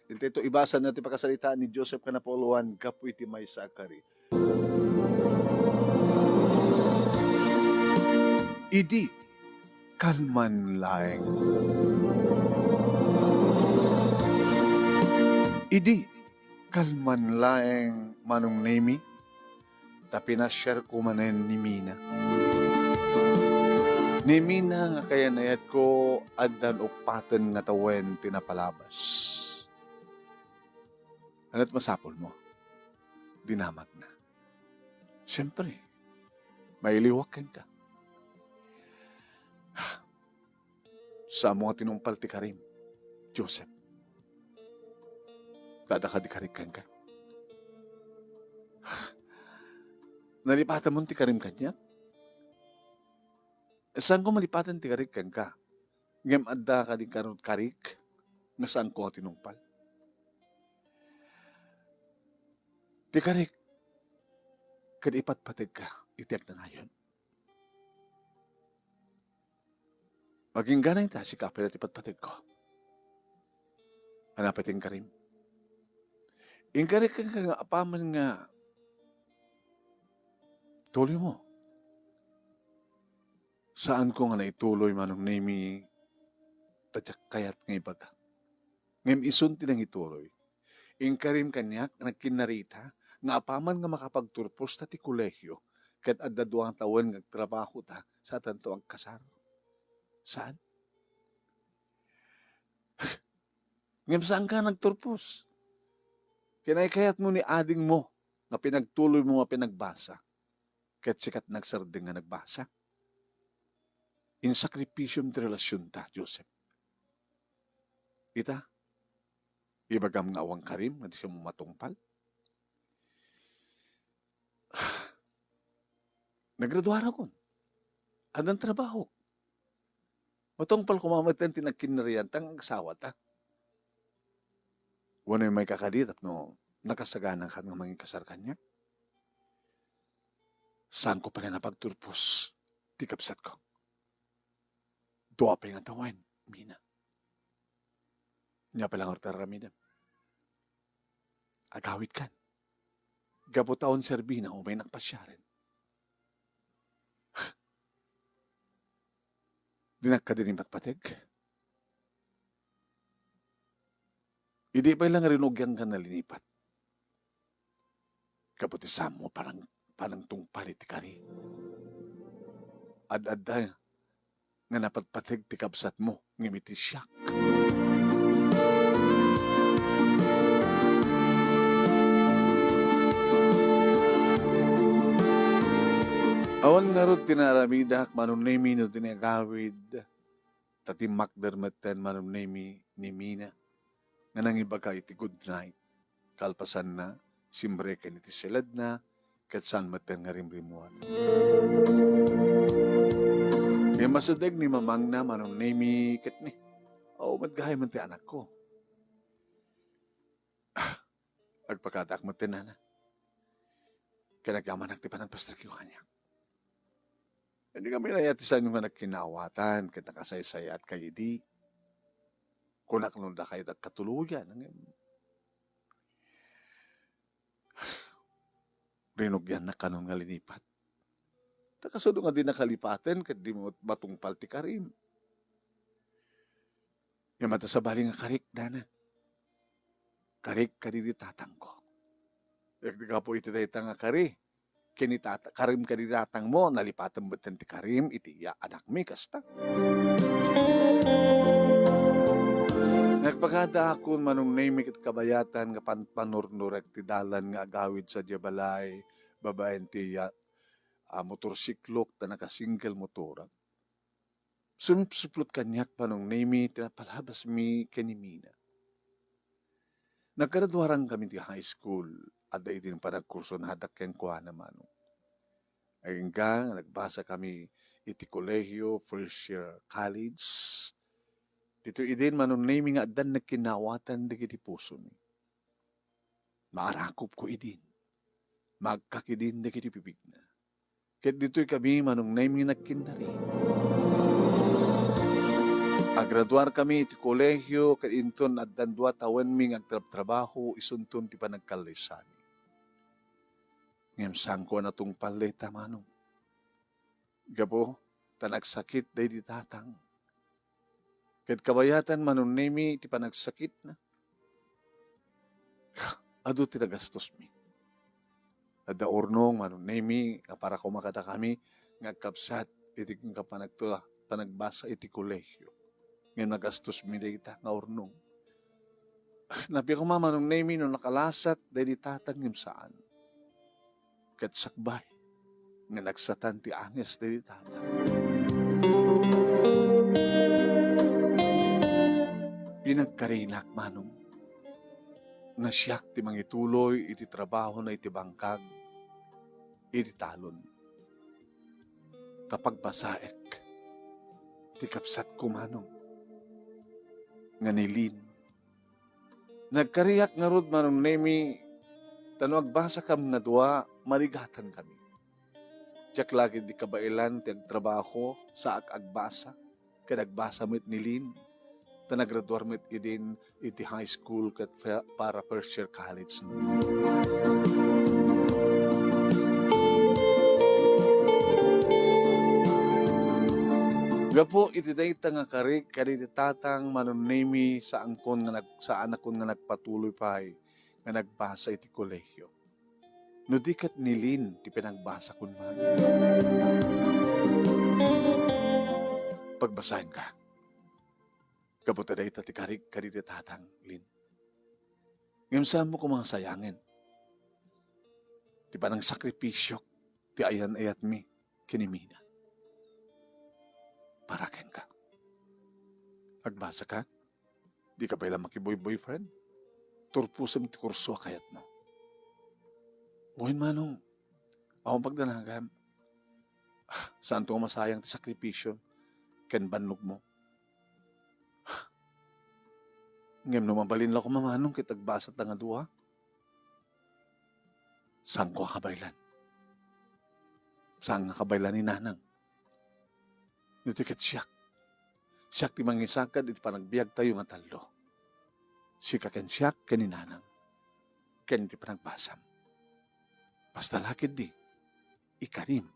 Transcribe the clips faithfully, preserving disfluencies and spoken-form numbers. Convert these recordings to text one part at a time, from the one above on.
Intay to ibasa na ti pakasaritaan ni Joseph ken Apollo Juan gapu iti maysa a kari. Idi kalman laeng. Idi kalman laeng, Manong Nemi, ta pinasiarko manen ni Mina. Ni Mina nga kayan-ayatko, addan uppaten nga tawen ti napalabas. Ania't masapulmo? Dinamagna. Siempre, mailiwak kenka. Saanmo nga tinungpal ti karim, Joseph? Adda kadi karik kenka? Nalipatanmon ti karim kaniak? Saanko malipaten ti karik kenka? Ngem adda kadi kano karik nga saanko nga tinungpal? Ti karik, ket ipatpategka iti agnanayon. Agingga ita, sika pay ti patpategko. Ania pay ti inkarim? Inkarik kenka nga apaman nga tuloymo. Saanko nga naituloy, Manong Nemi, ta diak kayat nga ibaga. Ngem isun ti nangituloy. Inkarim kaniak, nagkinnarita, nga apaman nga makapagturposta ti kolehio, ket adda dua nga tawen nga agtrabahota, saantanto agkasar. Saan? Ngem saanka nagturpos. Kinaykayatmo ni adingmo nga pinagtuloymo nga pinagbasa. Ket sika ti nagsardeng nga nagbasa. Insakripisio ti relasionta, Joseph. Ita, ibagam nga awan karim nga diak matungpal. Nagraduarakon. Addan trabahok. Matungpal koma met ti nagkinnarian ta agsawata. Wen, maikakadi tapno nakasaganakan nga mangikasar kaniak? Saanko pay nga napagturpos ti kabsatko. Dua pay nga tawen, Mina. Ania pay la ngarud ti aramidem? Agawidkan. Gapu ta awan serbina, umaynak pasiaren. Dinak kadi ipatpateg? Idi pay la nga rinugianka nga linipat. Gapu ti saanmo panang-, panangtungpal iti kari. Ad-adda nga napatpateg ti kabsatmo, ngem iti siak. Awan ngarud ti naaramidak, Manong Nemi, no di ni agawid. Ta timmakder metten, Manong Nemi, ni Mina nga nangibaga iti good night. Kalpasanna, simreken iti siledna, ket saan metten nga rimrimmuar. Immasideg ni mamangna, Manong Nemi, ket ni, "Aw, met gayam ti anakko." Ah, agpakadaak metten, nana. Ket agyamanak ti panagpastrikyo kaniak. Idi kami nayat ti saanyo nga nagkinaawatan ket nakasaysayaatkay idi, kunak no dakayo ti agkatuloyan, ngem rinugiannak kanon nga linipat. Ta kasano nga di nakalipaten ket di mo matungpal ti karim? Ngem adda sabali nga karik, nana. Karik kadi ni tatangko. Ket gapu iti dayta nga kari, ken ni tata-, karim kadi ni tatangmo, nalipatem metten ti karim iti ya-, anakmi, kasta. Nagpakadaakon, Manong Nemi, ket kabayatan nga pan-, panurnurek ti dalan nga agawid sadiay balay, babaen ti ya-, a, motorsiklok ta naka-single motorek. Sumipsuplot kaniak, Manong Nemi, ti napalabasmi ken ni Mina. Naggraduaran kami ti high school, adda idin panagkursonadak kenkuana, Manong. Agingga nga nagbasa kami iti kolehio, first year college. Ditoy idin, Manong Nemi, nga addan nagkinaawatan dagiti pusomi. Maarakupko idin. Maagkak idin dagiti bibigna. Ket ditoy kami, Manong Nemi, nagkinnari. Agraduarkami iti kolehio ket inton addan dua tawenmi nga agtrabtrabaho, isunton ti panagkallaysami. Ngem saanko a natungpal dayta, Manong. Gapu ta nagsakit daydi tatang. Ket kabayatan, Manong Nemi, ti panagsakitna, adu ti nagastosmi. Adda urnong, Manong Nemi, nga para koma kadakami nga agkabsat iti panagtula, panagbasa iti kolehio. Ngem nagastosmi dayta nga urnong. Napia koma, Manong Nemi, no nakalasat daydi tatang ngem saan. Ket sakbay nga nagsatan ti anges daydi tatang. Pinagkarinak, Manong, nga siak ti mangituloy iti trabahona iti bangkag iti talon. Kapagbasaek ti kabsatko, Manong, nga ni Lynn. Nagkariak ngarud, Manong Nemi, ta no agbasakam nga dua, marigatankami. Diak la ketdi kabaelan ti agtrabaho, saak agbasa, ket agbasa met ni Lynn, ta nagraduar met idin iti high school ket fe-, para first year college. Gapu iti dayta nga karik kadagiti tatang, Manong Nemi, saankon nga nag-, saanakon nga nagpatuloy pay nga nagbasa iti kolehio. No di ket ni Lynn ti pinagbasakon, Manong. Pagbasaenka. Gapu ta dayta ti karik kadagiti tatang, Lynn. Ngem saanmo koma nga sayangen ti panangsakripisyok ti ayan-ayatmi ken ni Mina. Para kenka. Agbasaka? Dika pay la makiboy-boyfriend? Turposem ti kurso a kayatmo. Wen, Manong, awan pagdanagam. Ah, saanto nga masayang ti sakripisio ken bannogmo. Ngem no mabalin la koma, Manong, ket agbasata nga dua, saanko a kabaelan. Saan nga kabaelan ni Nanang. No di ket siak, siak ti mangisakad iti panagbiagtayo nga tallo. Sika ken siak ken ni Nanang ken iti panagbasam. Basta la ketdi, ikarim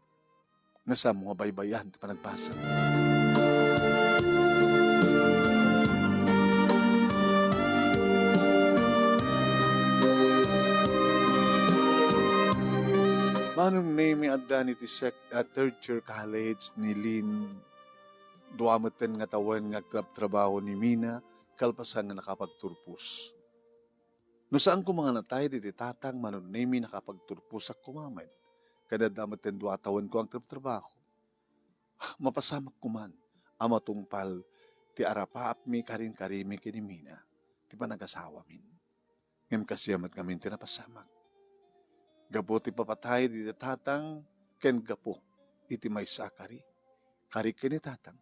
nga saanmo nga baybay-an ti panagbasa. Manong Nemi, addan iti sec-, ah, third year college ni Lynn. Dua metten nga tawen nga agtrabtrabaho ni Mina kalpasan nga nakapagturpos. No saan koma nga natay daydi tatang, Manong Nemi, nakapagturposak koma met. Ket adda metten dua a tawenko nga agtrabtrabaho. Mapasamak koman a matungpal ti arapaapmi karin-karimi ken ni Mina ti panagasawamin. Ngem kasdiay met ngamin ti napasamak. Gapu ti papatay daydi tatang ken gapu iti maysa a kari. Kari ken ni tatang,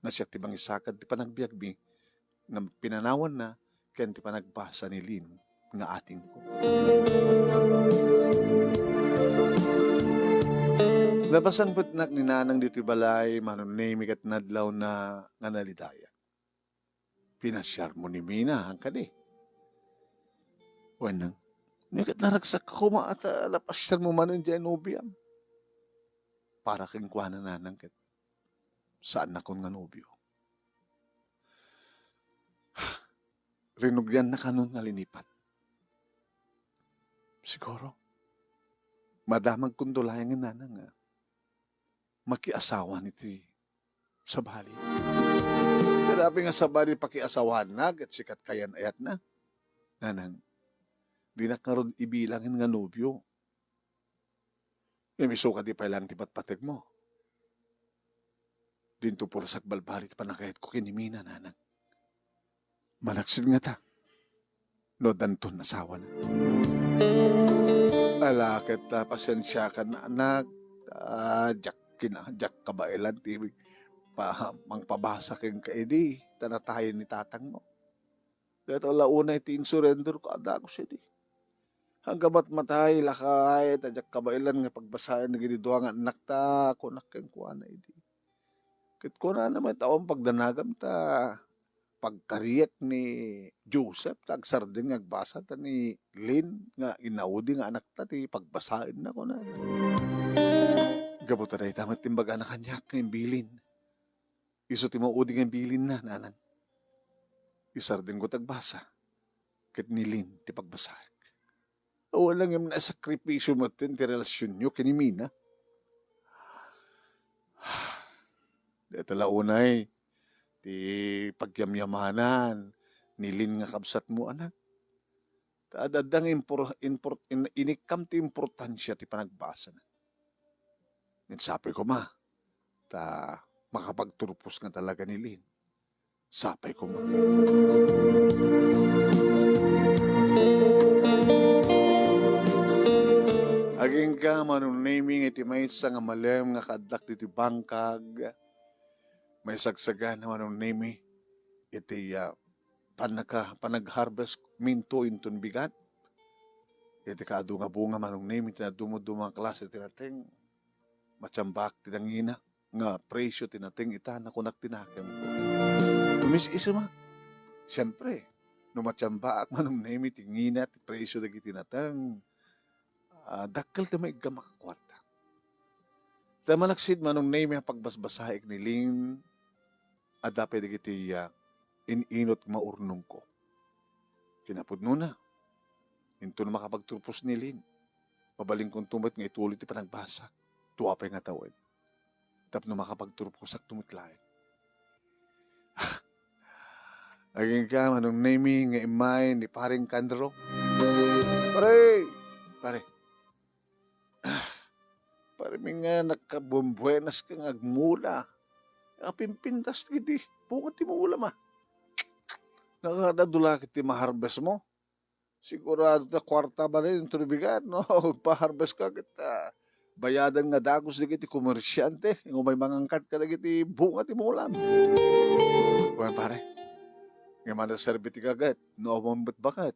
nga siak ti mangisakad ti panagbiagmi nga pinanawanna ken ti panagbasa ni Lynn nga atingko. Napasangpetnak ni Nanang ditoy balay, Manong Nemi, ket nadlawna nga nalidayak. Pinasiarmo ni Mina, han kadi? Wen, Nang, no ket naragsak koma ta napasiarmo manen diay nobiam. Para kenkuana, Nanang, ket saannakon nga nobio. Rinugianna kanon nga linipat. Siguro, madamagkonto laeng, Nanang, nga makiasawan iti sabali. Ket apay nga sabali pakiasawaanna ket sika ti kayan-ayatna? Nanang, dinak ngarud ibilangen nga nobio. Ngem isu kadi pay laeng ti patpategmo. Dinto puros agbalbaliw ti pannakayatko ken ni Mina, Nanang. Malaksid ngata no addanton asawana. Ala, ket, ah, pasensiakan, anak. Ah, diak kina-, diak kabaelan ti pa-, mangpabasa kenka idi, ta natayen ni tatangmo. Dayta la unay ti insurenderko a dagus idi. Anggamat matay, lakay, ta diak kabaelan nga pagbasaen dagiti dua nga annakta, kunak kenkuana idi. Ket kunana met, awan pagdanagam ta pagkariak ni Joseph ta agsardeng nga agbasa ta ni Lynn nga inaudi nga anakta ti pagbasaenna, kunana. Gapu ta dayta met ti imbagana kaniak nga imbilin. Isu ti maudi nga imbilinna, nanang. Isardengko ti agbasa, ket ni Lynn ti pagbasaek. Awan la ngem nasakripisio metten ti relasionyo ken ni Mina. Dayta la unay ti pagyamyamanan ni Lynn nga kabsatmo, anak. Ta ad-, adda nga impor-, impor-, in-, inikkam ti importansia ti panagbasana. Ngem sapay koma, ta makapagturpos nga talaga ni Lynn. Sapay koma. Agingga, Manong Nemy, nga iti maysa nga malem nga kaaddak ditoy bangkag, maisagsagan, Manong Nemy, iti, ah, pannaka-, panag-harvest minto inton bigat. Iti kaadu nga bunga, Manong Nemy, ti nadumoduma nga klase ti nateng. Matiambaak ti nangina nga presio ti nateng ita, nakunak ti nakemko. Umis-isemak. Siempre, no matiambaak, Manong Nemy, ti ngina ti presio dagiti nateng, ah, dakkel ti maiggammak a kuarta. Ta malaksid, Manong Nemy, a pagbasbasaek ni Lynn, adda pay dagiti, ah, in-inut nga maurnongko. Kinapudnona, inton makapagturpos ni Lynn, mabalinkonto met nga ituloy ti panagbasak. Dua pay nga tawen. Tapno makapagturposak met laeng. Agingga, Manong Nemy, nga immay ni Pareng Kandro. Pare! Pare. Ah, pare, mi nga nagkabuenbuenas ka nga agmula. Apimpintas ti di bunga ti mula, ma. Nakadadula ti ma-harvest mo. Sigurado ta kuarta manen inton bigat, no? Agpa-harvest ka ket, ah, bayadan nga dagus dagiti komersiante, nga umay mangangkat kadagiti bunga ti mulam. Wen, pare, nga manaserbi ti gaget, no awan met baket.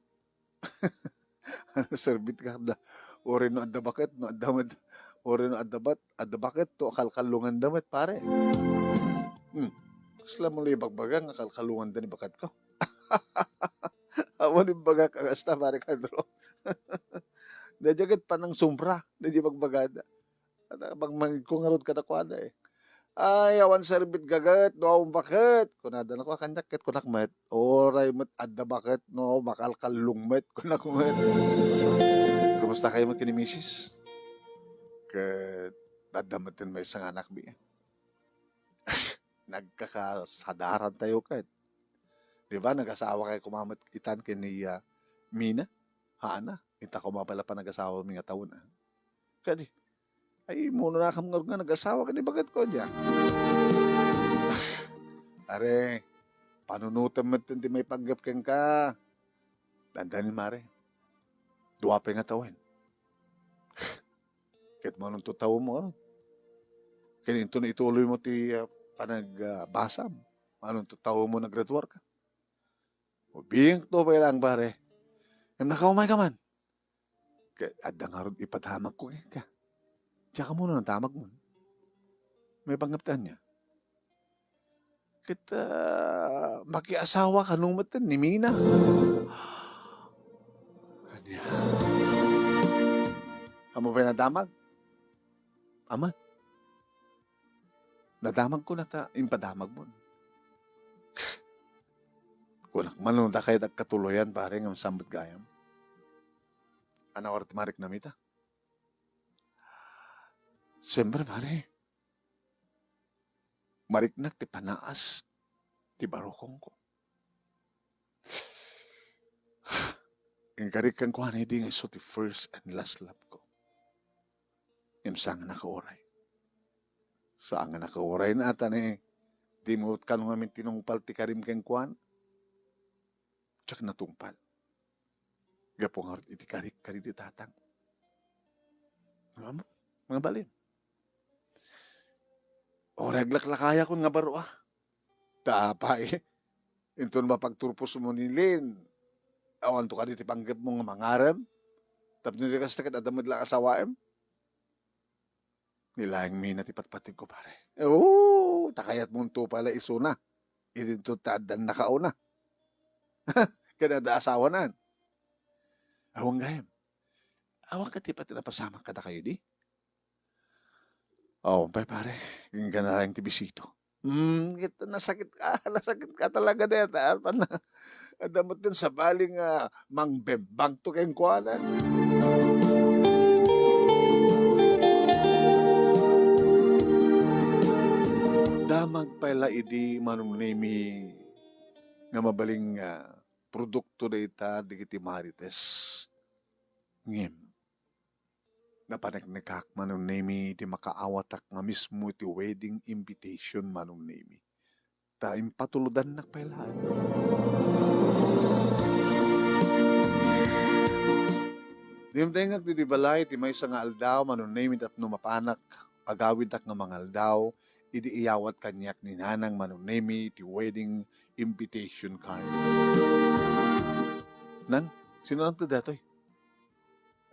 Serbi ti gaget da. Uray no adda baket, no adda met, uray no adda bat-, adda baket, to kalkallonganda met, pare. Hmm. Kasla mo la ibagbaga nga kalkallonganda ni baketko? Awan imbagak a kasta, pare Kandro. Daydiay ket panangsumbra, daydiay bagbagada. Ata, bang mangigko ngarud kadakuada, eh. "Ay, awan serbit gaget, no awan baket," kunada. Nako, kaniak ket kunak met, "Uray met adda baket, no, makalkallong met," kunak met. Kumusta kayo met ken ni misis? Ket adda met ti maysa nga anakbi. Nagkakasadaran tayo ket. Di ba, nagasawa kayo koma met itan ken ni, ah, Mina? Hana, inta koma pay la panagasawami nga tawen, ah. Kadi, ay, immunonakam ngarud nga nagasawa ken ni baketko, dia. Are, panunotem met ti maipanggep kenka. Dandani, mare. Dua pay nga tawen. Ket manon to tawenmo, ano? Ken inton ituloymo ti, ah, panag-, ah, basam, manon to tawenmo naggraduarka? Ubing to pay lang, pare. Ngem nakaumayka man. Ket adda ngarud ipadamagko kenka. Diak ammono nadamagmon. Maipanggep ti ania? Ket, ah, makiasawa kano met ni Mina. Ania? Ammom pay nadamag? Aman. Nadamagko nata, impadamagmon. Kunak man no dakay dagkatuloyan, pare, ngem saan met gayam? Ania ngarud ti mariknam ita? Siempre, pare. Mariknak ti panaas ti barukongko. Inkarik kenkuana idi nga isu ti first and last love ko. Ngem saan nga nakauray. Saan nga nakauray na ata ni, di mo kano ngamin tinungpal ti karim kenkuana. Diak natungpal. Gapu ngarud iti karik kadagiti tatang. Ano? Mga balin. Uray aglaklakayakon nga baro, ah. Ta apay, inton mapagturposmo ni Lynn, awanto kadi ti panggepmo nga mangarem? Tapno di kasta ket adda met la asawaem? Ni laeng Mina ti patpategko, pare. Oo, Ta kayatmonto pay la isuna. Idinto ta addan nakauna. Ken adda asawanan. Awan gayam. Awan ket ti pati napasamak kadakayo idi? Awan pay, pare. Inggana laeng ti bisito. Hmm, ket nasakitka, nasakitka talaga dayta. Apan adda met ken sabali nga mangbembangto kenkuana. Damag pay la idi Manong Nemi nga mabalin nga produkto dayta dagiti Marites. Ngem, napaneknekak, Manong Nemi, idi makaawatak nga mismo iti wedding invitation, Manong Nemi. Ta impatulodannak pay laeng. Dimtengak ditoy balay ti maysa nga aldaw, Manong Nemi, tapno mapanak, agawidak nga mangaldaw, idi iyawat kaniak ni Nanang, Manong Nemi, ti wedding invitation card. Nang, sino lang to datoy?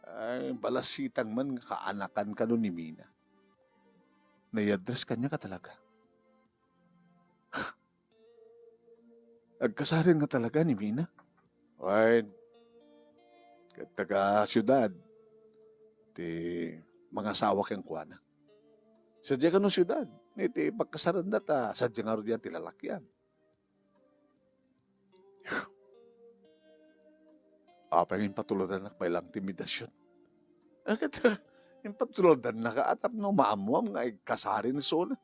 Ay, balasitang man nga kaanakan kano ni Mina. Naiaddress kaniak talaga. Agkasaren nga talaga ni Mina? Wen, ket taga siudad ti mangasawa kenkuana. Sadia kano siudad, iti pagkasarenda ta sadia ngarud ti lalakian. Apay nga impatulodannak pay laeng ti invitation? Ket, impatulodannak a tapno maammoam nga agkasaren isuna.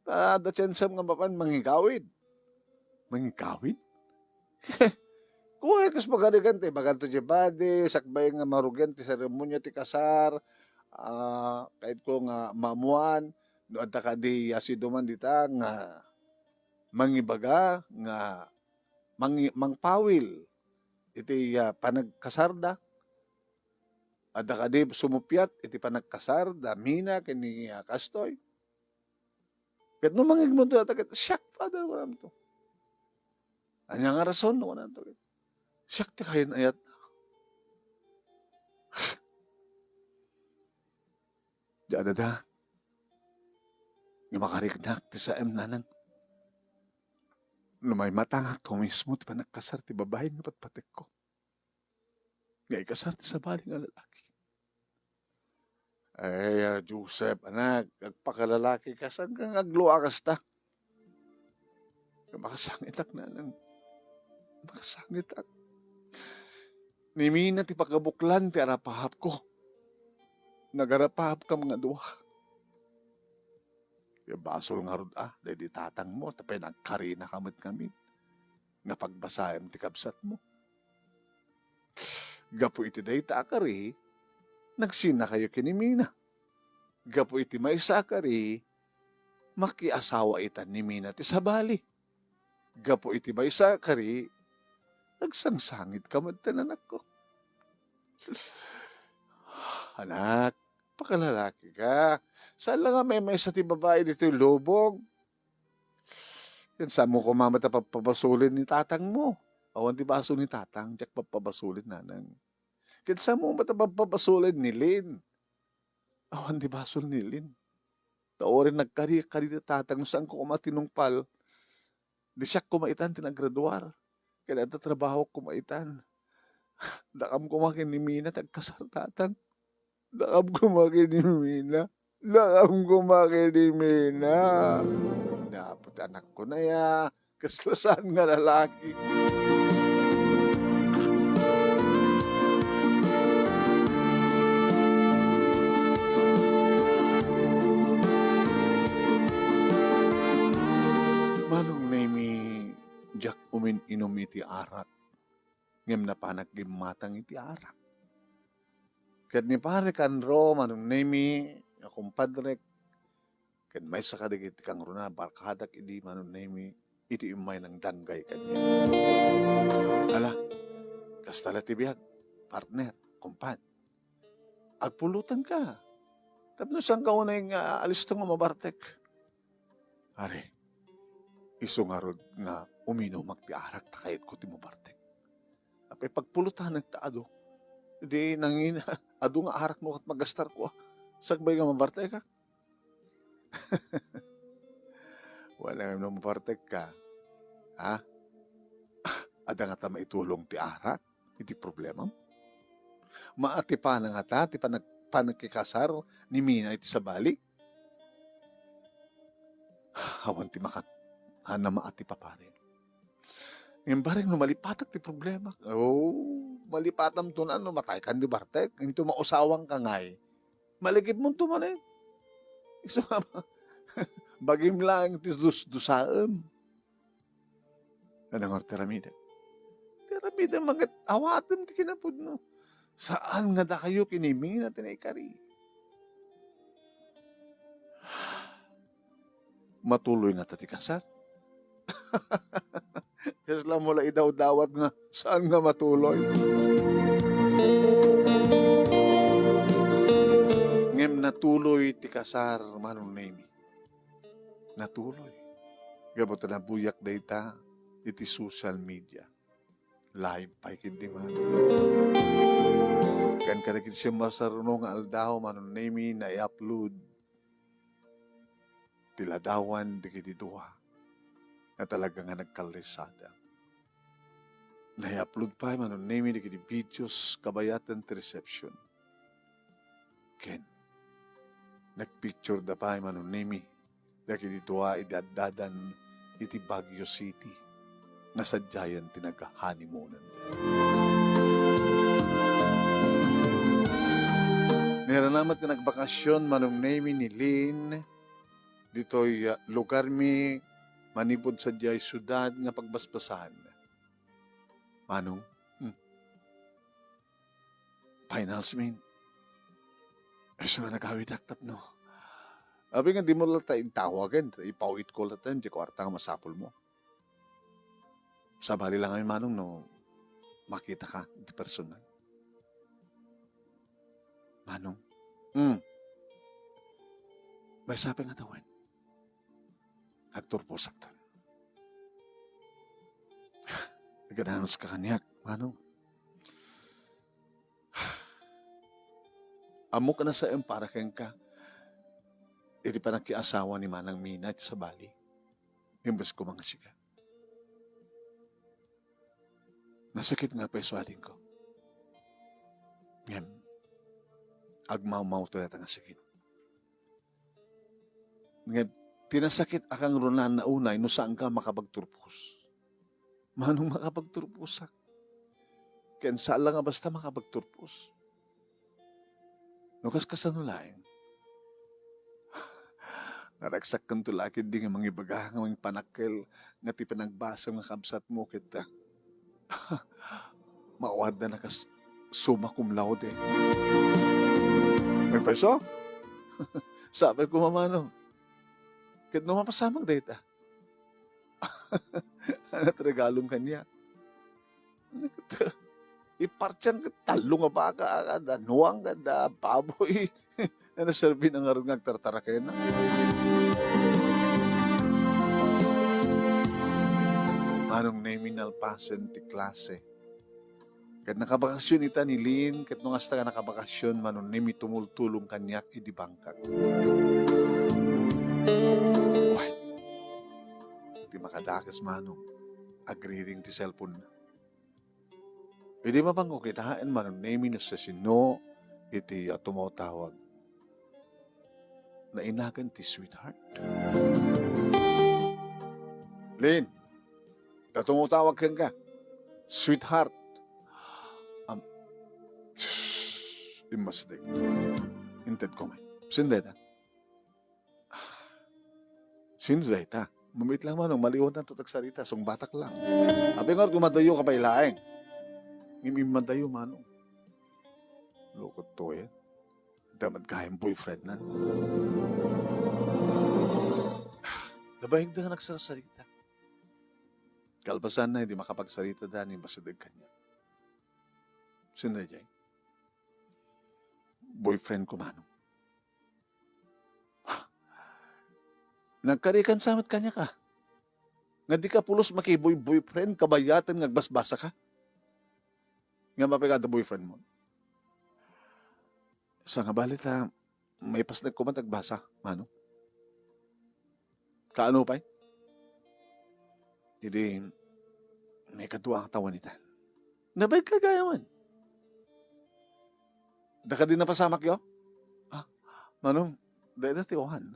Ta adda tiyansam nga mapan mangigawid. Mangigawid? Kuan, kas pagarigan ti ibaganto diay badi, sakbay nga marugian ti seremonia ti kasar, ah, kayatko nga maammoan, no adda kadi a siduman dita nga mangibaga nga mangi-, mangpawil iti, ah, panagkasarda. Adda kadi sumuppiat iti panagkasar da Mina ken ni, ah, Kastoy? Ket no mangigmunto data ket, "Siak, Father," kunanto. "Ania nga rason?" kunanto ket, "Siak ti kayan-ayatna." Diak adda nga makariknak ti saem, Nanang. No maimatangak to mismo ti panagkasar ti babai nga patpatekko, nga ikasar ti sabali nga lalaki. Ay, a, Joseph, anak, agpakalalaki ka, saan ka nga agluakas ta? Makasangitak, Nanang. Makasangitak. Ni Mina ti pakabuklan ti arapahapko. Nagarapahap ka nga dua. Ya basol ngarud a, daydi tatangmo, ta pinagkarina ka met ngamin nga pagbasaem ti kabsatmo. Gapu iti dayta a kari, nagsinakayo ken ni Mina. Gapu iti maysa a kari, makiasawa itan ni Mina ti sabali. Gapu iti maysa a kari, nagsangsangitka met, anakko. Anak, pakalalaki ka. Saan la nga maymaysa ti babai ditoy lubong? Ken saanmo koma met a pappabasolin ni tatangmo. Awan ti basol ni tatang, diak pappabasolin, Nanang. Ken saanmo met a pappabasolin ni Lin. Awan ti basol ni Lin. Ta uray nagkari-kari ti tatang, no saanko koma tinungpal, di siak koma itan ti naggraduar. Ken adda trabahok koma itan. Dakam koma ken ni Mina ti agkasar, tatang. Dakam koma ken ni Mina. Dakam koma ken ni Mina. Dapot anakko na ya. Kasla saan nga lalaki. Manong Nemi, diak umin-inum iti arak. Ngem napanak gimmatang iti arak. Ket ni Pare Kanro, Manong Nemi, a kumpadrek, ken maysa kadagiti kangruna, barkadak idi Manong Nemi, iti immay nangdanggay kaniak. Ala, kasta la ti biag, partner, kumpad. Agpulutanka. Tapno saanka unay nga alisto nga mabartek. Are, isu ngarud nga uminumak ti arak ta kayatko ti mabartek. Apay pagpulutanek ta adu. Di nangina, adu nga arak no ket magastarko, a. Sakbay nga mabartek, a. Wen, no mabartekka, ha? Adda ngata maitulong ti arak iti problemam? Maatipana ngata ti panag-, panagkikasar ni Mina iti sabali? Awan ti makat-, a, na maatipa, pare. Ngem barek no malipatak ti problema. Oh, malipatamto na no mataykan ni bartek. Into mausawangka ngay. Malikitmonto manen. Isu nga ba? Bagim laeng ti dus-, dusaem. Ano nga ti aramidem? Ti aramidem, maket awatem ti kinapudno. Saan nga dakayo ken ni Mina ti naikari? Matuloy ngata ti kasar? Kasla mo la idawdawat nga saan nga matuloy? Ngem natuloy ti kasar, Manong Nemi. Natuloy. Gapu ta nabuyak dayta iti social media. Live pay ketdi man. Ken kadagiti simmursaruno nga aldaw, Manong Nemi, nai-upload ti ladawan dagiti dua nga talaga nga nagkallisada. Nai-upload pay, Manong Nemi, dagiti videos kabayaten ti reception. Ken nagpictureda pay, Manong Nemi, dagiti dua idi addadan iti Baguio City nga sadiayen ti nag-honeymoonanda. Nairana met nga nagbakasyon, Manong Nemi, ni Lynn ditoy, ah, lugarmi manipud sadiay siudad nga pagbasbasan. Manong, hmm. Finals, min. Isu nga nagawidak tapno. Abi nga, dimo latta intawagen, ipaw-itko latta iti kuarta nga masapulmo. Sabali lang, Manong, no makitaka iti personal. Manong, hmm. Maysa pay nga tawen. Agturposakton. Agananuska kaniak, Manong. Ammok a nasaem para kenka iti panagkiasawa ni Manang Mina iti sabali. Imbes koma nga sika. Nasakit nga pay isu, adingko. Ngem, agmawmawto dayta nga sakit. Ngem, ti nasakit a kangrunaan na unay no saanka makapagturpos. Manong makapagturposak? Ken saan la nga basta makapagturpos. No kas-, kasano laeng? Naragsakken to la ketdi nga mangibaga nga mangpanakkel nga ti pinagbasam nga kabsatmo ket, ah, mauadda na kas summa cum laude. May peso? Sapay koma, Manong. Ket no mapasamak dayta, ano ti regalom kaniak? Ipartian ket tallo nga baka, kada nuang, kada baboy. Ano serbi na ngarud nga agtartaraken? Manong Nemi, nalpasen ti klase. Ket nakabakasyon ita ni Lynn, ket no kasta nga nakabakasyon, Manong Nemi, tumultulong kaniak idi bangkak. Wen, ti makadakes, Manong, agriring ti cellphone na. Idi mabangko kitaen, Manong Nemi, no sasino iti, ah, tumawtawag. Nainagan ti sweetheart. Lynn, ta tumawtawag kenka. Sweetheart. Am, immasdek. Inted ko, man. Sino dayta? Sino dayta? Mamit lang, Manong, maliwantan to tagsarita, sungbatak lang. Apay nga, dumadayo ka pay laeng. Ngimim madayo, Manong. Lukot to, eh. Damad kayo boyfriend na. Nabayag da nga nagsarasarita. Kalpasan na, hindi makapagsarita da, ni masideg kanya. Sino dayta? Boyfriend ko, Manong. Nagkarikan sa met kaniak. Nga di ka pulos makiboy-boyfriend, kabayaten nga agbasbasa ka. Nga mapigada boyfriend mo. Sa nga bali ta, maipasnek ko man agbasa, Manong. Kaano pay? Idi, may kadua nga tawen ita. Nabayag ka gayamen. Daka di napasamakyo? Ah, Manong, dayta ti Juan.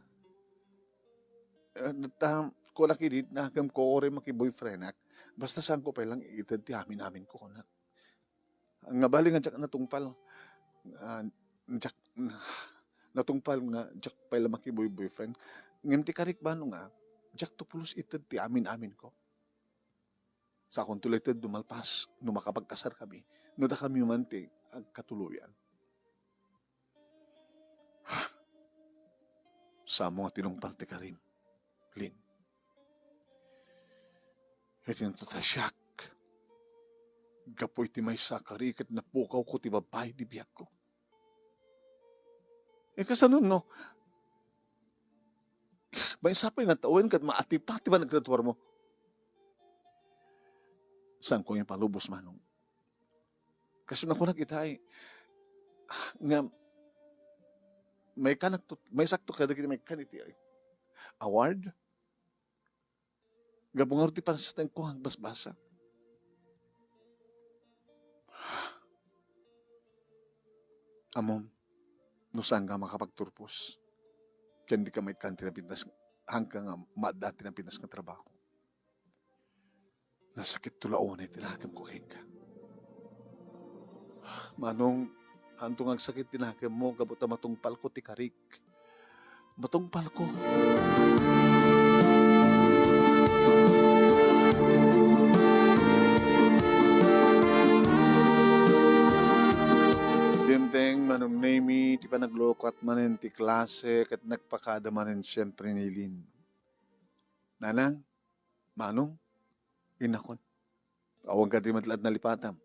Eh, ta, kunak idi, nakemko uray makiboyfriendak. Basta saanko pay lang ited ti amin-aminko, kunak. Nga bali nga diak natungpal, ah, diak, natungpal nga diak pay la makiboy-boyfriend. Ngem ti karik, Manong, ah, diakto pulos ited ti amin-aminko. Sakonto la ited no malpas, no makapagkasarkami, no dakami man ti agkatuloyan. Saanmo nga tinungpal ti karim, Lin. Iti natasiak, gapu iti maysa a kari ket napukawko ti babbai di biagko. Eh, kasano no? Maysa pay nga tawen ket maatipa ti panaggraduarmo. Saanko nga ipalubos, Manong. Kas nakunak ita ay, nga, maikkanak to, maisakto kadagiti maikkan iti award. Gapu ngarud ti pansatenko nga agbasbasa. Ammom, no saan nga makapagturpos, ken di ka maikkan ti napintas, haanka nga maadda ti napintas nga trabaho. Nasakitto la unay ti nakemko kenka. Manong, haanto nga agsakit ti nakemmo gapu ta matungpalko ti karik. Matungpalko. Dimteng, Manong Nemy, ti panaglukat manen ti klase ket nagpakada manen siempre ni Lin. Nanang, Manong, innakon. Awan kadi met laeng nalipatam.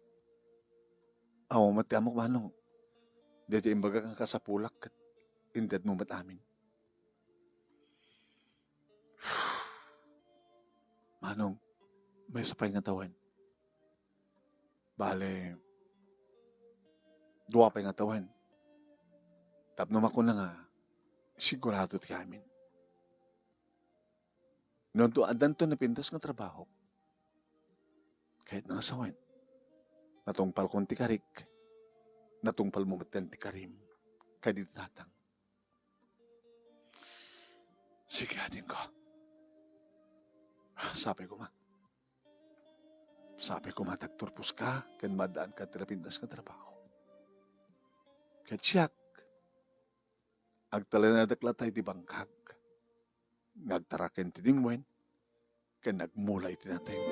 Awan met ti ammok, Manong. Daytoy imbagak nga kasapulak ket intedmo met amin. Manong, maysa pay nga tawen. Bale, dua pay nga tawen. Tapno makuna nga, sigurado ti amin. No addanto napintas nga trabaho, kayatna nga sawen, natungpalkon ti karik, natungpalmo metten ti karim, kadi ti tatang. Sige, adingko. Sapay koma. Sapay koma ta agturposka ken maaddaanka ti napintas nga trabaho. Ket siak, agtalinaedek latta iti bangkag nga agtaraken ti dingwen ken agmula iti nateng.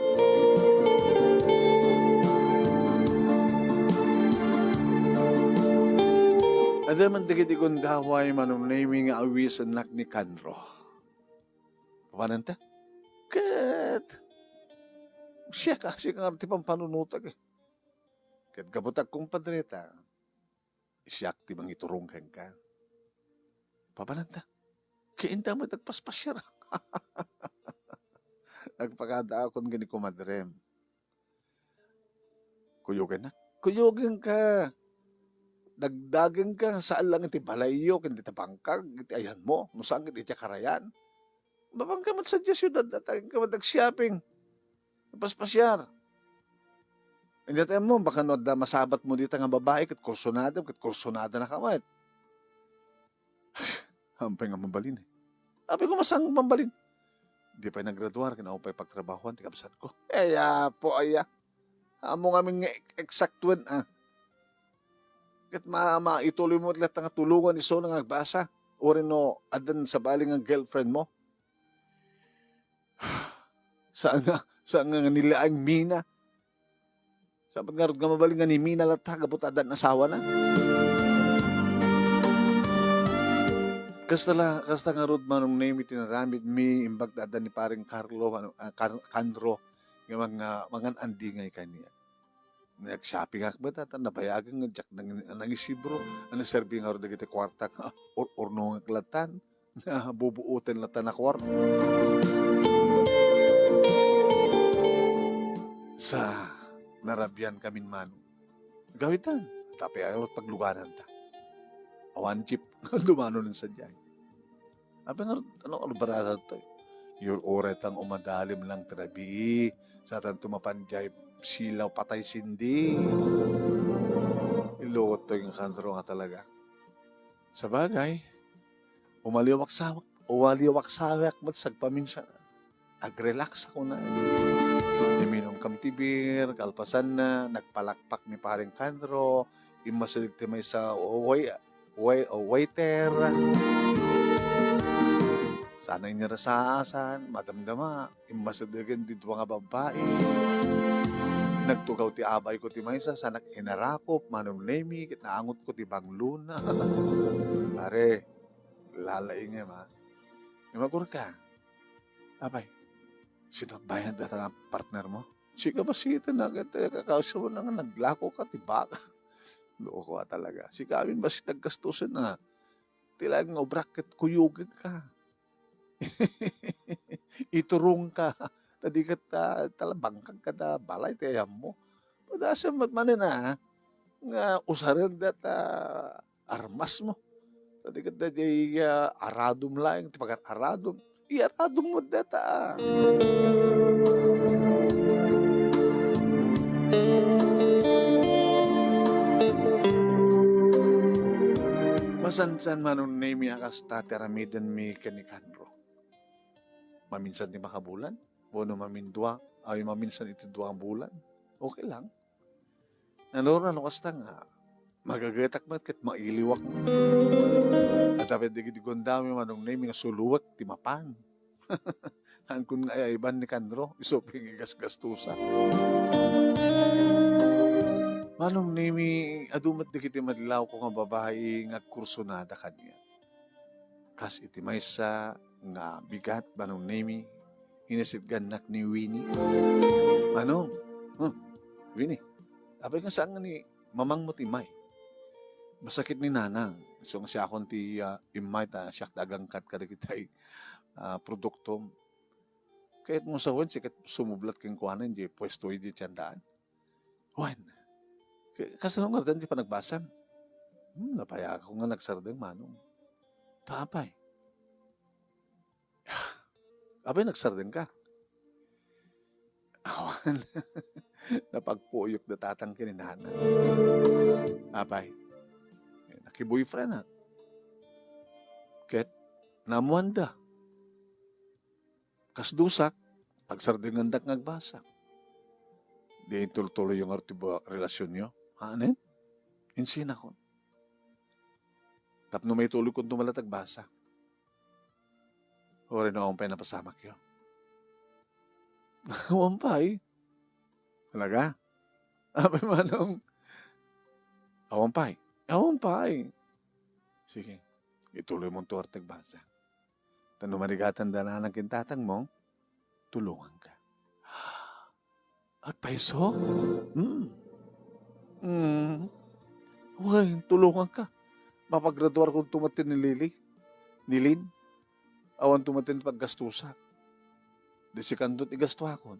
Adda man dagiti gundaway, Manong Nemy, nga awisennak ni Kanro. Papananta? Ket siak, siak nga ti pampanunotek, eh. Ket gapu ta agkumpadreta, siak ti mangiturong kenka. Papananta? Ket inta met agpaspasiar. Nagpakadaakon ken ni kumadrem. Kuyogennak. Kuyogenka. Dagdagenka, saan lang iti balayyo, ken dita bangkag, iti ayanmo, no saan ket iti karayan. Mabangka met sadiay siudad, agtalinaedka met ag-shopping. Paspasiar. Indi ta mo, baka no adda masabatmo dita nga babai, ket kursunada, ket kursunada na ka met. Apay nga mabalin, eh. Apay nga masang mabalin. Di pay naggraduar, ken awan pay pagtrabahoan ti kabsatko. Eh, apo, aya. Ammo ngamin nga ek-, eksaktuen, ah. Ket ma-, maituloymo latta nga tulongan isu nga agbasa. Uray no, addan sabali nga girlfriend mo. Saan nga, saan nga nilaeng mina? Saan ngarud nga mabalin nga ni mina latta gapu ta addan asawana? Kasta la, kasta ngarud, Manong Nemy, ti naramidmi, imbag ta adda ni Pareng Carlo, ano, ah, Car-, Canro, nga mga, mangan-andingay kaniak. Nag-shopping ak met, ta nabayagen nga diak nang-, nangisibro, a naserbi ngarud dagiti kuartak, or-, urnongek lattan. Nabubuoten latta na kuarta. Sa narabian kamin, Manong. Gawitan, tapay ayot paglugananta. Awan jeep, dumano nen sadiay. Apay nga, ano, ano barata to? Uray ta nga umadalem lang ti rabii, saanto mapan diay silaw patay sindi. Ilukot to ken Kandro nga talaga. Sabagay, umaliwak sa-, umaliwak sawek met sagpaminsan. Ag-relax ako na. Iminom kam ti beer, kalpasanna, nagpalakpak ni Pareng Kandro, immasideg ti maysa, o, wai-, wai-, o, waiter. Sana inirasaasan, madamdama, immasidegen ti dua nga babbai. Nagtugaw ti abayko ti maysa, sanak inarakop, Manong Nemi, ket naangotko ti banglona. Pare, lalaingem, ha? Imagurka. Apay, sino agbayad data nga partner mo? Sika bassit, nagkakasubo na nga naglako ka ti baka. Loko ka talaga. Sika amin bassit naggastusen na. Ti laeng nga obrak ket kuyogek ka. Iturong ka. Ta di ket, ah, talabangkag kada balay ti ayam mo. Padasem met manen, ah, nga usaren data armas mo. Ta di ket daydiay, ah, aradom laeng ti pagar-aradom. Iaradom mo data, ah. Masansan, Manong Nemi, a kasta ti aramidenmi ken ni Kandro. Maminsan ti makabulan, wenno mamindua, ay, maminsan iti dua nga bulan. Okay lang. Nanurna no kasta nga, magagetak met ket mailiwak met. Adda pay dagiti gundawmi, Manong Nemi, nga suluek ti mapan. Hankon nga ay-ayban ni Kandro, isu pay nga igasgastusa. Manong Nemi, adu met dagiti madlawko nga babai nga agkursunada kaniak. Kas iti maysa nga bigat, Manong Nemi, inasitgannak ni Winnie. Manong, huh, Winnie, apay nga saan nga ni mamangmo ti immay? Masakit ni Nanang. Isu nga siakon ti, ah, immay ta siak ti agangkat kadagiti, ah, produkto. Kayatmo sawen, sika ti sumublat kenkuana, idiay puesto, idiay tiendaan. Wen, ka-, kasano nga ngardan ti panagbasam? Hmm, napayagan nga nagsardeng, Manong. Ta apay? Apay, nagsardeng ka? Awan. Napagpuyok da tatang ken ni Nanang. Apay? Naki-boyfriend, ah. Ket naammoanda. Kas dusak, agserdengendak nga agbasa. Di intuloy-tuloyyo ngarud ti ba-, relasionyo? Anen? Insinakon. Tapno maituloykonto met la ti agbasa. Uray no awan pay napasamakyo. Awan pay. Talaga? Apay, Manong? Awan pay. Awan pay. Sige. Ituloymonto ngarud ti agbasa. Ta no marigatan da Nanang ken Tatangmo, tulonganka. Agpayso? Hmm. Hmm. Wen, tulonganka. Mapagraduarkonto met ni Lily. Ni Lynn. Awanto met ti paggastusak. Di sikanto ti igastuakon.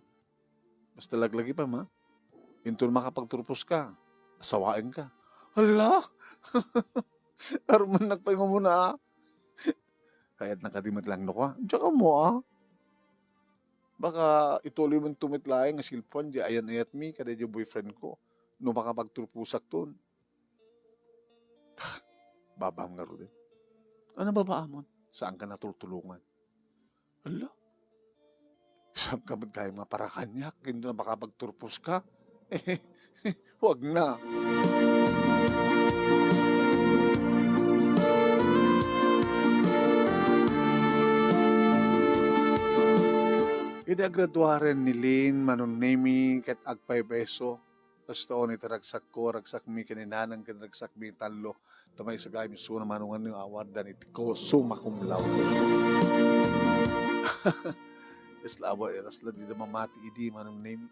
Basta laglagipem, ha? Inton makapagturposka, asawaenka. Hala! Arumannak pay nga umuna, ha? Kayatna kadi met laeng no kua? Diak ammo, ha? Baka ituloymonto met laeng nga cellphone diay ayan-ayatmi kadaydiay boyfriendko no makapagturposakton. Babaam ngaruden. Ano babaamon? Saanka natultulongan? Hala? Saanka met gayam nga para kaniak? Inton makapagturposka? Huwag na. Idi agraduaren ni Lynn, Manong Nemy, ket agpaypayso, basta on iti ragsakko, ragsakmi ken ni Nanang ken ragsakmi tallo, ta maysa gayam isuna, Manong, nga awardan iti ko-, summa cum laude. Kasla awa, kasla dida mamati idi, Manong Nemy.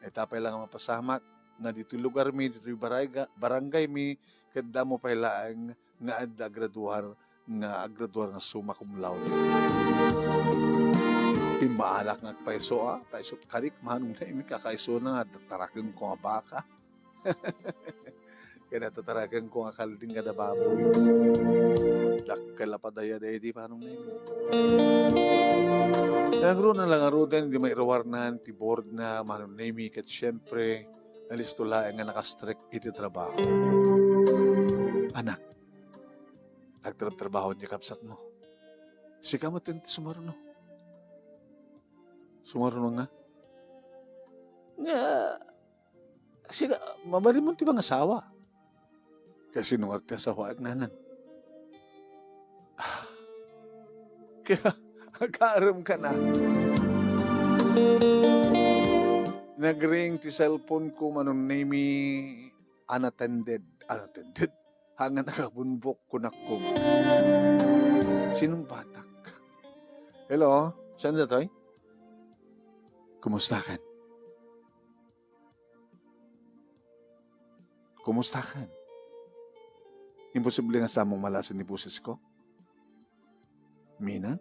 Ita pay la nga mapasamak nga ditoy lugarmi, ditoy barayga-, barangaymi, ket damo pay laeng nga adda agraduar, nga agraduar nga summa cum laude. Pimmaalak nga agpayso, a, ta isut' karik, Manong Nemy, kakaisuna nga tarakenko nga baka. Ken natarakenko nga kalding kada baboy. Dakkel a padaya daydi, Manong Nemy. Nangruna la ngaruden idi mairuarnan ti board na Manong Nemy ket siempre, alisto laeng nga nakastrek iti trabaho. Anak, agtrabtrabaho ni kabsatmo. Sika met ti sumaruno. Sumaruno nga? Nga, sika, mabalinmo ti mangasawa. Kasino nga ti asawaek, nanang? Ah, kaya, agkarem ka na. Nagring ti cellphone ko, Manong Nemy, unattended. Unattended? Haan nga nakabunbok, kunakko. Sinong batak? Hello? Saan datoy? Kumusta kan? Kumusta kan? Imposible nga samong malasin ni boses ko. Mina?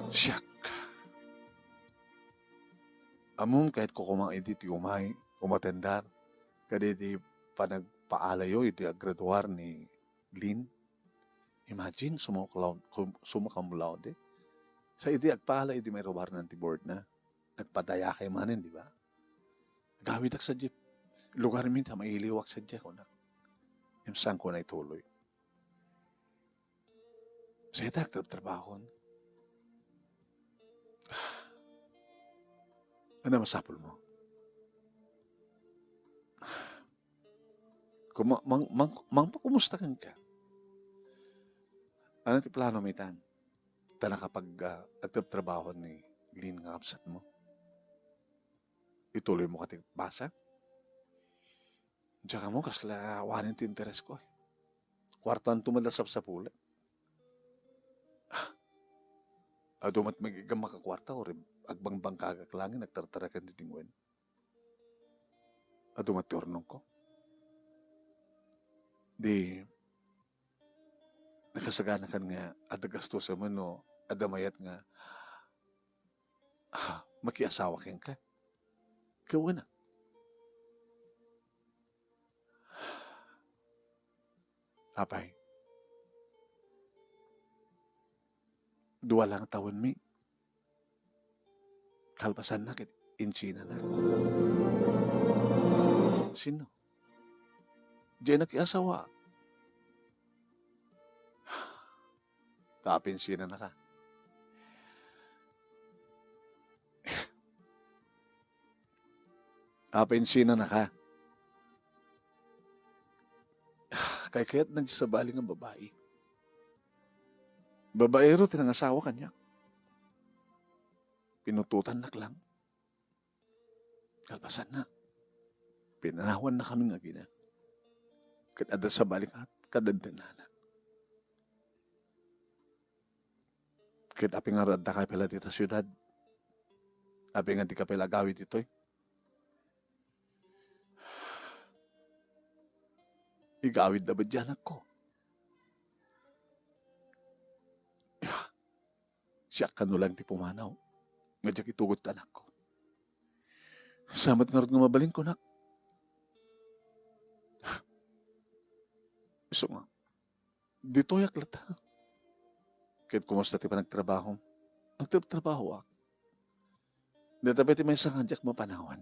Siak. Ammom, ket ko koma idi ti umay, umatendar, kadidi panagpaalayo idi aggraduar ni Lynn. Imagine, summa cum laude, cum-, summa cum laude. Sa idi agpaala idi mairuarnan ti board na, nagpadayakay manen, di ba? Agawidak sadiay lugarmi ta mailiwak sadiay, kuna. Ngem saanko na ituloy. Sa ita, agtrabtrabahon. Ania masapulmo? Kuma-, mang-, mang-, mangpakumusta kenka? Ania ti plano mo itan? Ta nakapag-, ah, agtrabtrabaho ni Lynn nga kabsatmo? Ituloymo kadi ti basa? Diak ammo, kasla awanen ti interesko, eh. Kuartaanto met la sapsapulek. Ah, adu met met nga makakuarta, uray agbangbangkagak laeng, agtartaraken ti dingwen. Adu met ti urnongko. Di, nakasaganakan nga adda gastusen wenno adda mayat nga, ah, makiasawa kenka. Ket wen a. Apay, dua la nga tawenmi. Kalpasanna ket insinana. Sino? Diay nakiasawa. Ta apay insinanaka? Apay insinanaka? Kaykayatna ti sabali nga babai. Babaero ti nangasawa kaniak. Pinutotannak lang. Kalpasanna, pinanawannakami nga agina. Ket adda sabali nga kadadananak. Ket apay nga addaka pay la dita siudad? Apay nga dika pay la agawid ditoy? Igawidda met diay anakko. Siak kano laeng ti pumanaw nga diak itugot ti anakko. Saan met ngarud nga mabalinko, nak? Isu nga, ditoyak latta. Ket kumusta ti panagtrabahom? Nagtrabtrabahoak. Dayta pay ti maysa nga diak mapanawan.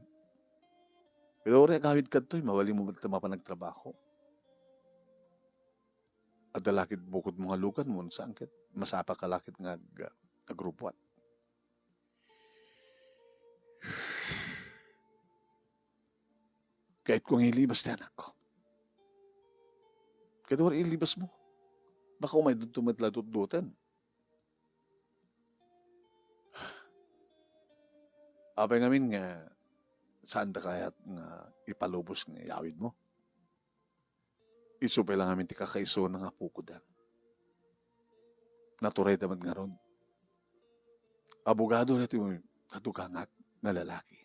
Pero uray agawidka ditoy, mabalinmo met ti mapan agtrabaho. Adda la ket bukodmo nga luganmo, no saan ket masapaka la ket nga ag-, agrubbuat. Kayatko nga ilibas ti anakko. Ket uray ilibasmo, baka umaydutto met la dutduten. Apay ngamin nga saanda kayat nga ipalubos nga iyawidmo? Isu pay la ngamin ti kakaisuna nga apokoda. Naturayda met ngarud. Abogado daytoy kadugangak nga lalaki.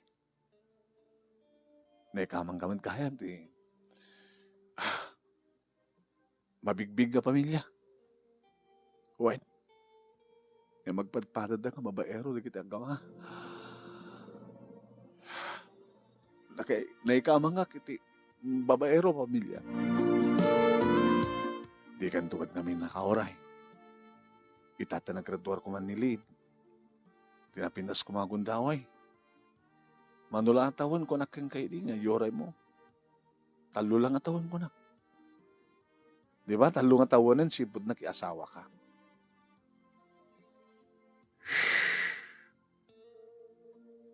Naikamangka met gayam ti, ah, mabigbig nga pamilia. Wen, nga magpadpadada nga babaero dagiti agama. Nakay-, naikamangak iti babaero pamilia. Dikanto met ngamin nakauray. Ita ta nagraduar koma ni Lin, ti napintas koma gundaway. Mano la a tawen, kunak kenka idi nga iyuraymo. Tallo la nga tawen, kunak. Di ba? Tallo nga tawenen, sipud nakiasawaka.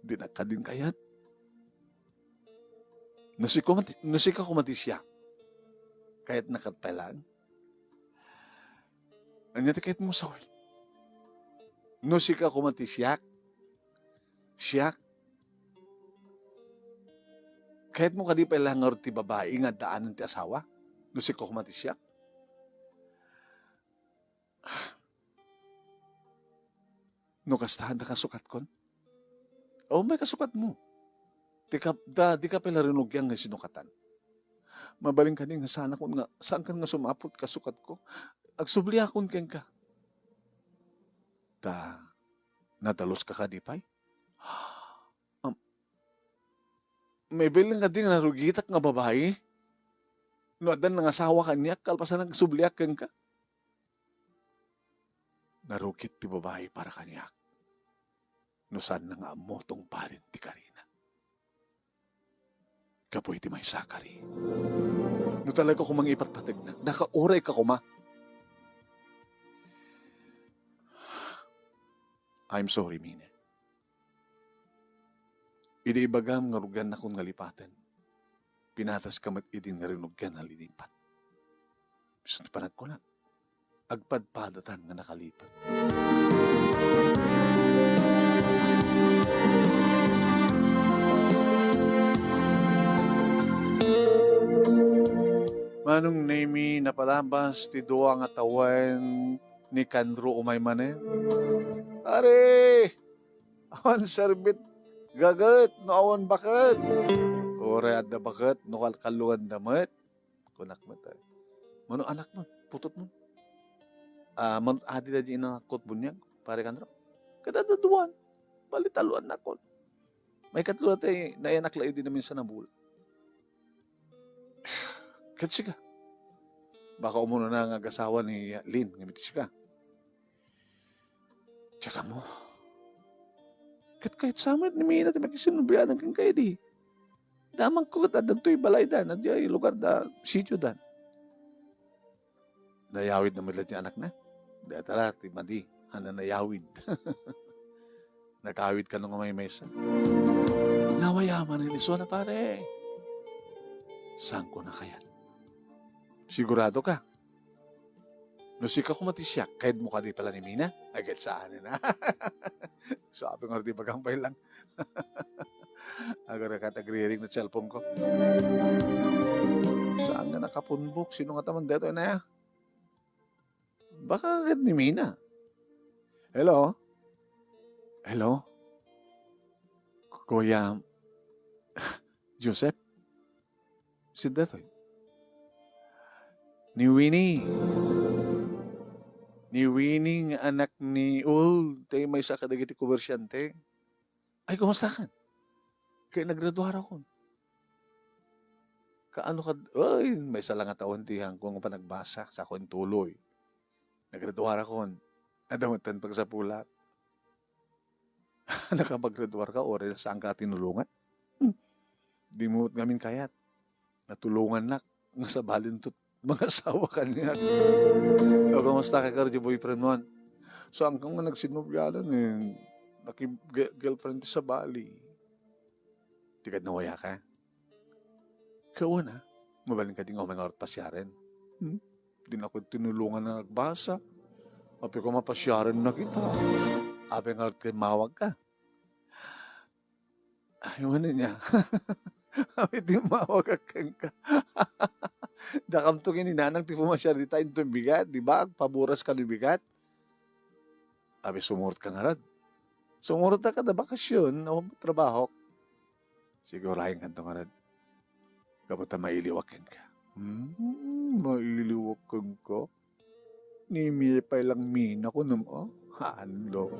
Dinak kadin kayat. No sika koma ti, no sika koma ti siak, kayatnak ket pay laeng. Ania ti kayatmo sawit? No sika koma ti siak, siak, kayatmo kadi pay laeng ngarud ti babai nga addaanen ti asawa? No sika koma ti siak? No kasta, adda kasukatkon? Ummay kasukatmo. Di ka, da, di ka pay la rinugian nga sinukatan. Mabalin kadi nga saanakon nga, saankan nga sumapul ti kasukatko. Agsubliakon kenka. Ta, nadaluska kadi pay? Am, mabalin kadi nga narugitak nga babai? No addan nangasawa kaniak, kalpasan agsubliak kenka? Narugit ti babai para kaniak no saanna nga ammo tungpalen ti karina. Gapu iti maysa a kari, no talaga koma nga ipatpategna, nakaurayka koma. I'm sorry, Mina. Idi ibagam nga rugiannakon nga lipaten, pinataska met idin nga rinugian a lilipat. Isu ti panagkunak, agpadpadatan nga nakalipat. Manong Nemi, napalabas ti dua nga tawen ni Kandro umay manen. Pare! Awan serbit gaget no awan baket. Uray adda baket no kalkalluanda met. Kunak met, ay. Mano anakmo? Putotmo? Ah, mano adi da di inanakko ti buniag, pare Kandro? Kada daduan. Bali, tallo anakon. Maikatlo na ti nayanak la idi naminsan a bula. Ket sika? Baka umuna nga agasawa ni Lin, ngem iti sika. Tsaka mo. Ket kayatsa met ni Mina ti makisinobiadan kenka idi. Damagko ket adda ditoy balayda, na diay lugar da, sitio da. Nayawid na met laeng ti anakna. Dayta la ti madi a nanayawid. Nakawid kano nga maymaysa. Nawayaman ni Lisona, pare. Saan ko na kayat? Sigurado ka? No sika koma ti siak, kayatmo kadi pay la ni Mina? Ay, ket saan na. So, apay nga di bagang pay lang. Agarakat agriring na cellphone ko. Saan nga nakapunbok? Sino nga taman detoy na ya? Baka agad ni Mina. Hello? Hello? Kuya Joseph? Sino datoy? Ni Winnie. Ni Winnie nga anak ni, oh, tayo maysa kadagiti komersyante. Ay, kumusta kan? Kay nagraduarakon. Kaano kad-, ay, maysa la nga tawen ti hangko nga panagbasa, sako intuloy. Nagraduarakon. Adda met ti pagsapulak. Nakapaggraduar ka, uray saan ka tinulungan? Hmm. Di mo ngamin kayat. Natulungannak nga sabalin to mangasawa kaniak. O, kumusta ka, Cardi, boyfriend mo? Saan ka nga nagsinublianan, eh? Naki-, ge-, girlfriend ti sabali. Di ka nawaya ka? Kauna, mabalin ka di nga umay nga pasiaren. Hmm? Di na ko tinulungan nga nagbasa. Apay ko mapasiaren na kita. Apay nga timmawag ka. Ay, wala niya. Apay timmawag ka kenka. Dakamto kini nanang ti pumasiar dita into bigat, di ba? Paburas ka ni bigat. Abi, sumurot ka ngarud. Sumurot ka kada bakasyon, o trabaho. Sige, urayen kanto ngarud. Gapu ta mailiwak kenka. Hmm, mailiwak kenka? Ni Mie pay lang Mina ko, no, oh. Haan, lo.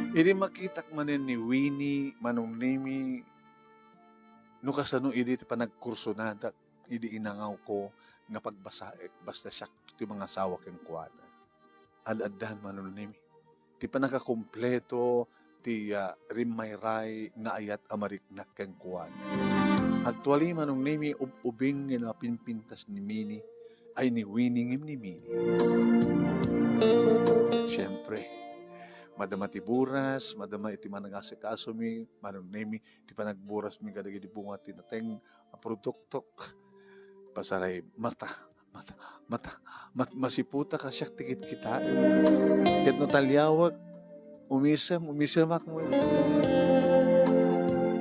Idi makitak manen ni Winnie, Manong Nemi, no kasano idi ti panagkursonadak, idi inangawko, nga pagbasaek, basta siak ti mangasawa kenkuana. Ad-addan, Manong Nemi, ti panakakompleto ti, ah, rimmayray nga ayat a mariknak kenkuana. Actually, Manong Nemi, ub-ubing nga napimpintas ni Mini, ay, ni Winnie ngem ni Mini. Siempre, madama ti buras, madama iti manangasikasomi, Manong Nemi, ti panagburasmi kadagiti bunga ti nateng a produktok. Pasaray, mata, mata, mata, mat-, masiputa ka siak ti kitkitaem. Ket no taliawek, umisem, umisemak met.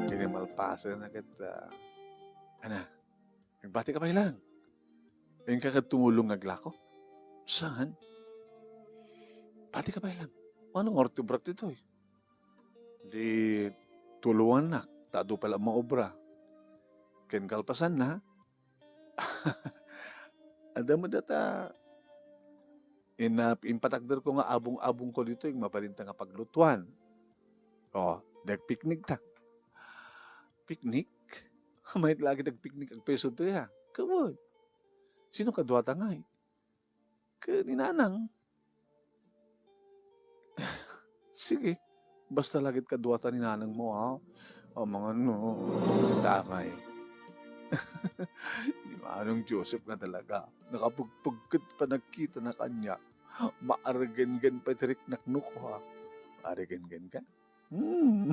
Iti malpasen na ket, ah, ana, nagbati ka pay lang. Inka ket tumulong nga aglako? Saan? Bati ka pay lang. Ano nga oras ti obrak ditoy? Di tulongannak, ta adu pay la maobra. Ken kalpasanna, adda met data, ina-, impatagderko nga abong-abongko ditoy, mabalinta nga paglutuan. O, nagpiknikta. Piknik? Mayat lagi nagpiknik agpeso ditoy, ha? Kaway. Sino kaduata ngay? Ken ni Nanang. Sige, basta lagit kaduata ni Nanang mo, ha? Amangan no, damay. Ni Manong Joseph nga talaga, nakapugpug ket panagkitana kaniak. Maargenggen pay ti riknaknok, ha? Maargenggen ka? Hmm.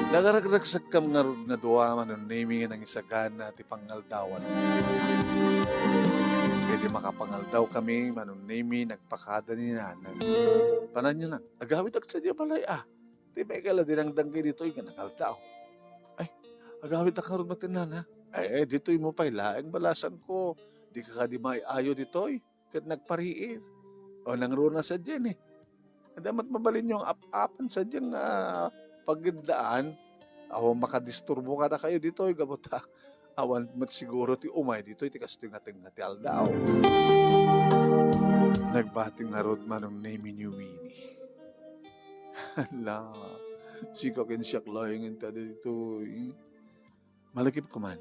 Nagaragsakkam ngarud nga dua, Manong Nemi, nga nangisagana ti pangaldawan. Ket idi makapangaldawkami, Manong Nemi, nagpakada ni Nanang. Pananyo na, agawid agsa diay balay, a. Ti may kala dinangdang kay ditoy nga nangaldaw. Ay, agawid ak ngarud met, Nana. Ay, ay, ditoy mo pay laeng balasangko. Di ka kadi maayo ditoy. Ket nagpariir. O, nangruna sadiay, eh. Adda met mabalinyo nga ap-apan sadiay nga pagidaan. Aw, makadisturbo kadakayo ditoy, gapu ta awan met siguro ti umay ditoy ti kastoy nga tengnga ti aldaw. Nagbati ngarud Manong Nemi ni Winnie. Hala, sika ken siak laengen ti adda ditoy. Malagipko man.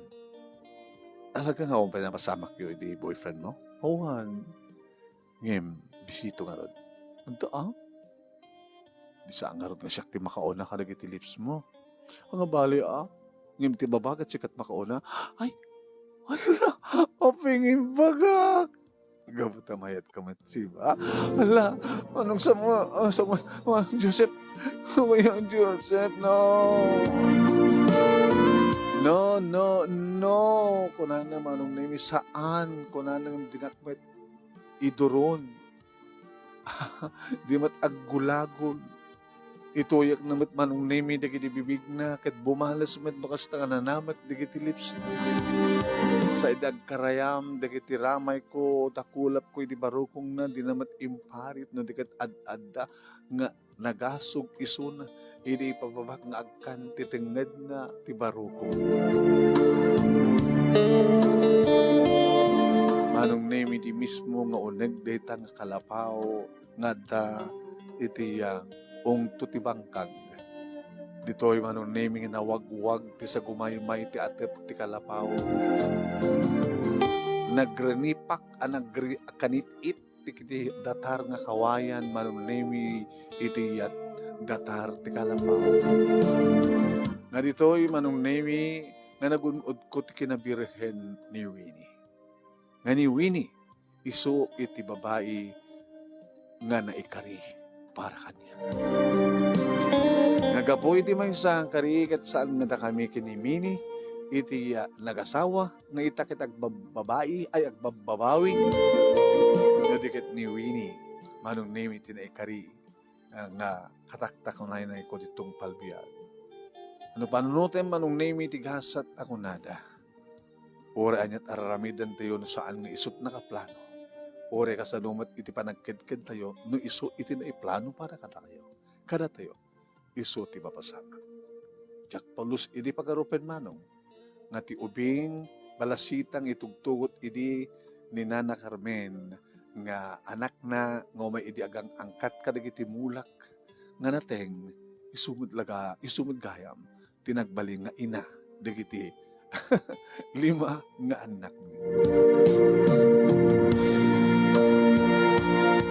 Talaga nga awan pay napasamakyo idi boyfriend mo? Awan. Ngem, bisito ngarud. Adda, a? Di saan ngarud nga siak ti makauna kadagiti lips mo. Ania bale, a? Ngem ti baba ket sika ti makauna. Ay! Hala! Aping imbagak! Gapu ta mayat ka met, siba. Hala, Manong Samuel, a, Samuel, Manong Joseph. Manong Joseph, no. No, no, no. Kunana Manong Nemi, saan. Kunana nga dinak met iduron. Di met aggulagul. Ituyekna met Manong Nemi dagiti bibigna, ket bumales met no kasta nga nanamek dagiti lips. Sa idi agkarayam dagiti ramayko, dakulapko idi barukongna, dina met imparit no di ket ad-adda nga nagasog isuna idi ipababak nga agkan ti tengngedna ti barukong. Manong Nemi, di mismo nga uneg dayta nga kalapaw nga adda iti, ah, ungto ti bangkag. Ditoy Manong Nemi nga nawagwag ti sagumaymay ti atep ti kalapaw. Nagrinipak a nagri-, a kanit-it dagiti datar nga kawayan Manong Nemi iti yat datar ti kalapaw. Nga ditoy Manong Nemi nga nagun-odko ti kinabirhen ni Winnie. Nga ni Winnie, isu iti babai nga naikari para kaniak. Nga gapu iti maysa nga kari ket saan nga dakami ken ni Mini iti, ah, nagasawa nga ita ket agbabbabai, ay, agbabbabawi. No di ket ni Winnie, Manong Nemi ti naikari, ah, nga kataktakunaynayko ditoy tungpal biag. No panunotem Manong Nemi ti gasat a kunada. Uray aniat a raramidantayo no saan nga isu ti nakaplano. Uray kasano met iti panagkedkedtayo no isu iti naiplano para kadakayo, kadatayo, isu ti mapasamak. Diak pulos idi pagarupen, Manong, nga ti ubing balasitang itugtugot idi ni Nana Carmen nga anakna nga umay idi agang-angkat kadagiti mulak nga nateng, isu met laga-, isu met gayam ti nagbalin nga ina dagiti Lima nga annakmi.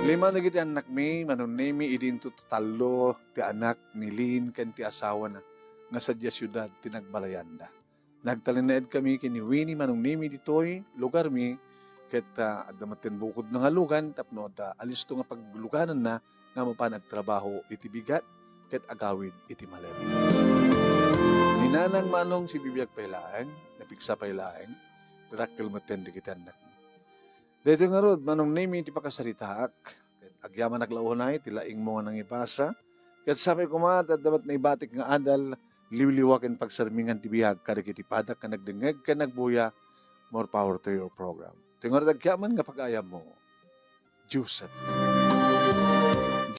Lima dagiti annakmi, Manong Nemi, idi inton tallo ti anak ni Lynn ken ti asawana nga sadiay siudad ti nagbalayanda. Nagtalinaedkami ken ni Winnie, Manong Nemi, ditoy lugarmi, ket, ah, adda met ti bukod na nga lugan tapno adda alisto nga paglugananna nga mapan agtrabaho iti bigat ket agawid iti malem. Ni Nanang Manong sibibiag pay laeng, napigsa pay laeng, dakkel metten dagiti annakmi. Daytoy ngarud, Manong Nemi, ti pakasaritaak. Ket agyamanak la unay ti laingmo nga nangibasa. Ket sapay koma, ti adda met naibatik nga adal, liwliwa ken pagsarmingan ti biag kadagiti padak nga nagdengngeg ken nagbuya. More power to your program. Ti ngarud agyaman nga pag-ayammo. Joseph.